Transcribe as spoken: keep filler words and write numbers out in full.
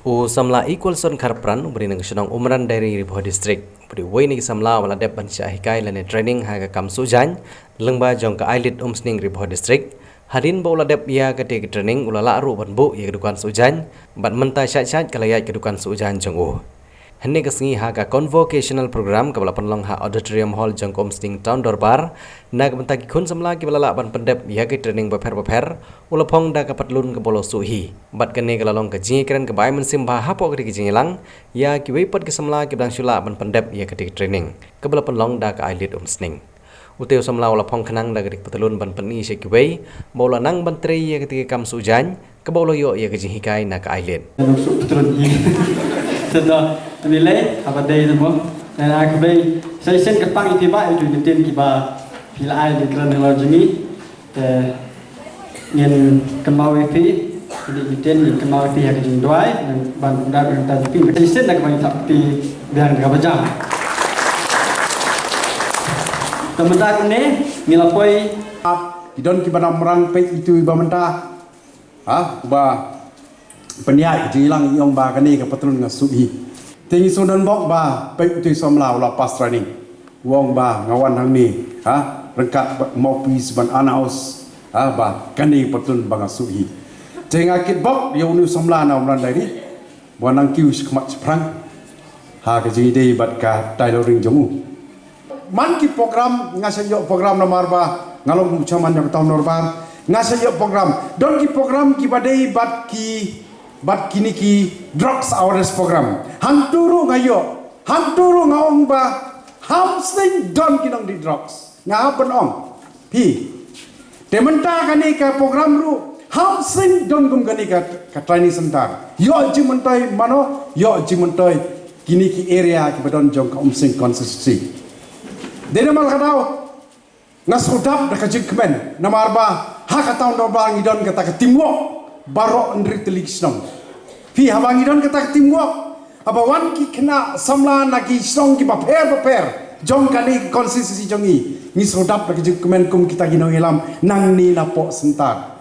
U samla Equalson Kharpran, uba dei na ka shnong Umran Diary, Ri Bhoi District, uba dei uwei na ki samla uba la dep ban shah hikai lane training ha ka kam suh jaiñ lyngba jong ka Eyelid Umsning, Ri Bhoi District. Hadien ba u la dep ïa kata ka training, u la lah ruh ban buh ïa ka dukan suh jaiñ, bad mynta shait shait ka la ïaid ka dukan suh jaiñ jong u. Hynne ka sngi ha ka convocational program kaba la pynlong ha Auditorium Hall jong ka Umsning Town Dorbar, na ka bynta ki khun samla kiba la lah ban pyndep ïa ki training bapher bapher, u la phong da ka patlun kaba la suh hi. Bad kane ka la long ka jingïakren kaba ai mynsiem bha hapoh kata ka jingïalang ïa kiwei pat ki samla kiba dang shu lah ban pyndep ïa kata ka training kaba la pynlong da ka Eyelid Umsning. Utei u samla u la phong khnang da kata ka patlun ban pyni sha kiwei ba u la nang ban trei ïa kata ka kam suh jaiñ kaba u la ïoh ïa ka jinghikai na ka Eyelid. Nang suh patlun hi. Te da, te mi lei, haba dei na mo. Te na ka bei, sa ïa shen ka pang ïa phi ba, ïa tu ïa tin kiba phi la ai ïa ka kren halor jong ngi. Te ngin kynmaw ïa phi, ïa ki tin ngin kynmaw ïa phi ha ka jingduwai, ban da ban ta jong phi. Ka shisien da ka ban thap phi biang da kaba jam. Te mynta kane ngi la poi. Ki don kiba namrang peit itu iba mynta. Ha, ba pynïaid ka jingïalang i ong ba kane ka patlun nga suh hi. Te ngi shu don bok ba peit utei u samla u la pass training. U ong ba nga wan hangne, ha, ryngkat bad mawpis ban announce, ha, ba kane ka patlun ba nga suh hi. Te nga kit bok ïa une u samla na Umran Diary ba nang kiew shakhmat shaphrang ha ka jingïadei bad ka tailoring jong u. Man ki program, nga sa ïoh program namar ba nga long u chairman jong ka Town Dorbar. Nga sa ïoh program, don ki program kiba dei bad ki, bad kine ki drugs awareness program. Hangtu ruh nga ïoh, hangtu ruh nga ong ba ha Umsning don ki nongdih drugs. Nga hap ban ong. Phi. Te mynta kane ka program ruh ha Umsning don kum kane ka, ka training center. Ïoh jingmyntoi mano, ïoh jingmyntoi kine ki area kiba don jong ka Umsning constituency. Dei namar kata nga shu dap da ka jingkmen namar ba ha ka Town Dorbar ngi don kata ka teamwork baroh hynriew tylli ki shnong. Phi, haba ngi don kata ka teamwork, haba wan ki khynnah samla na ki shnong kiba pher bapher jong kane ka constituency jong ngi, ngi shu dap da ka jingkmen kum kita ki nongïalam nangne napoh center.